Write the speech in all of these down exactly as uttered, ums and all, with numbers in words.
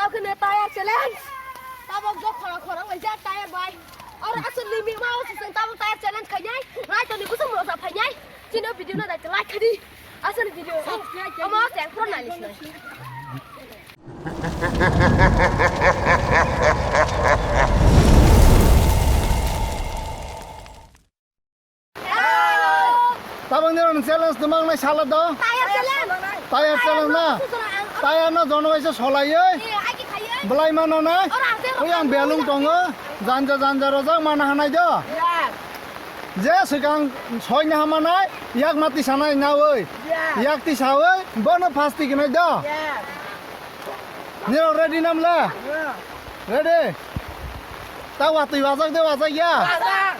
Kene tire challenge. Tabok jo khora khora wnglaijak tire bai. Oro aswk limit ma o siseng tabok tire challenge khainai. Nai toni kusum rosa phainai. Chini video no dai like khadi. Aswk video. Subscribe khadi. Omo se phone nai lisnai. Tabang nirok ni challenge twmang nai sala do. Tire challenge. Tire challenge na. Tire no jono waisa solaiwi. Belai mano nai. Ui ang belung tongo. Janja janja rojak mana hanai do. Je swkang soi na hamanai yak mati sanai nawi. Yak ti sawi bono fast ti gnai do. Nirok ready nam le? Ready? Ta watwi wajak de wajak ya? Wajak.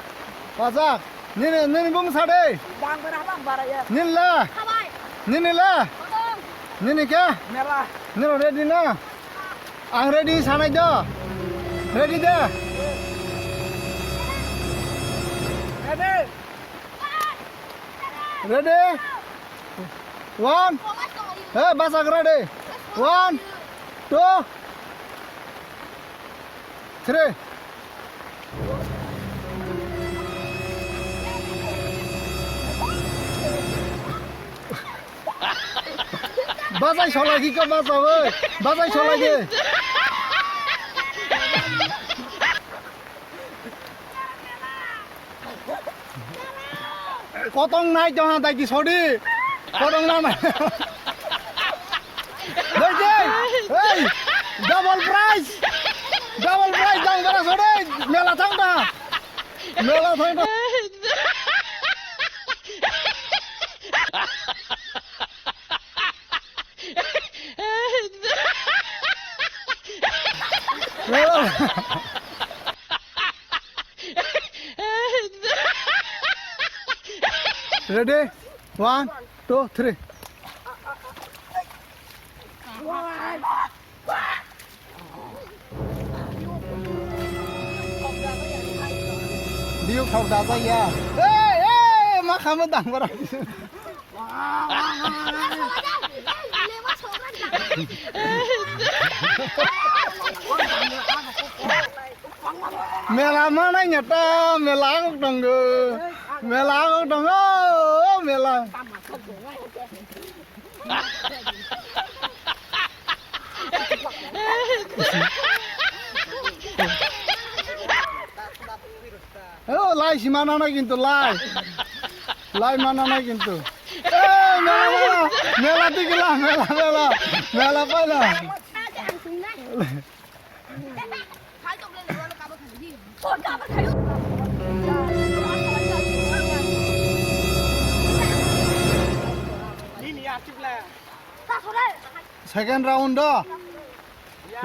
Wajak. Nini, nini bung sa de? Bang bara bang bara ya. Nini le? Khabai. Nini le? Kodong. Nini ke? Mela. Nirok ready na? Ang ready sanai do. Ready de? Ready? Ready? One. Hey, basak ready. One, two, three. Bajai solagi ka bajai, bajai solagi. Kotong nai tong ha dagi sodi. Kotong na nai. Dagi, hey, double prize. Double prize dang bara sodi. Mela thang ta. Mela thang ta. Ready? One, two, three. Biu khau da ja ya. Hey, hey, ma khamo dang bara. Mela manai nyata, mela agok tongo. Mela agok tongo, mela. Oh, lai si mana nai kintu lai. Lai mana nai kintu. Eh, mela, mela, mela tigila, mela, mela, mela paila. Second round do.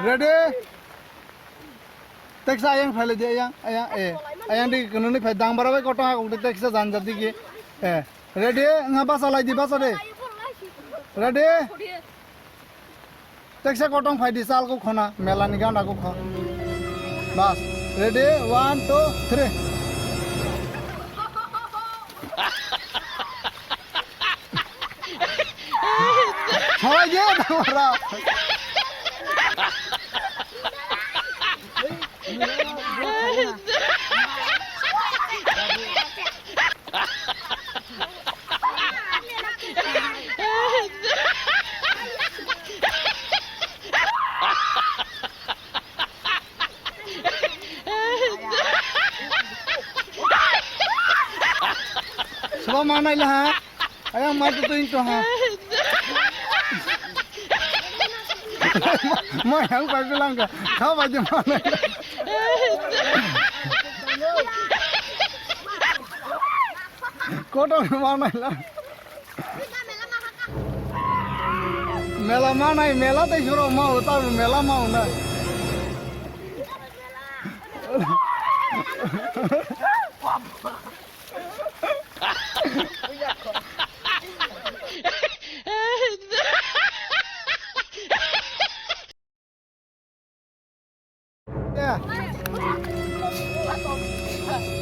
Ready? Teksa ayang phailai di ayang, ayang, eh. Ayang di kunu ni phai dang bara bai kotong hakuk di teksa jan jat di ki. Eh. Ready? Nga basa lai di basa de. Ready? Teksa kotong phai di sal ko khona, mela ni gana ko kho. Bas. Ready? One, two, three. Soi je dang bara. Sabo manai la ha. Ayang mai tu tuing tu ha. Mai ang pai bilang ka. Kau bai di manai. Kotong manai la. Mela manai, mela tei juro mau, ta mela mau na.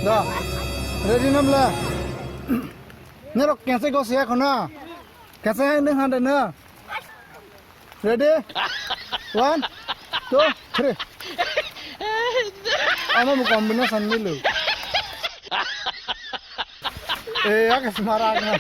Da. Ready nam la. Nerok kensai go siya khona. Kensai nung hande na. Ready? One, To, tre. Ano mo combination ni lo. Eh, ya ke semara na.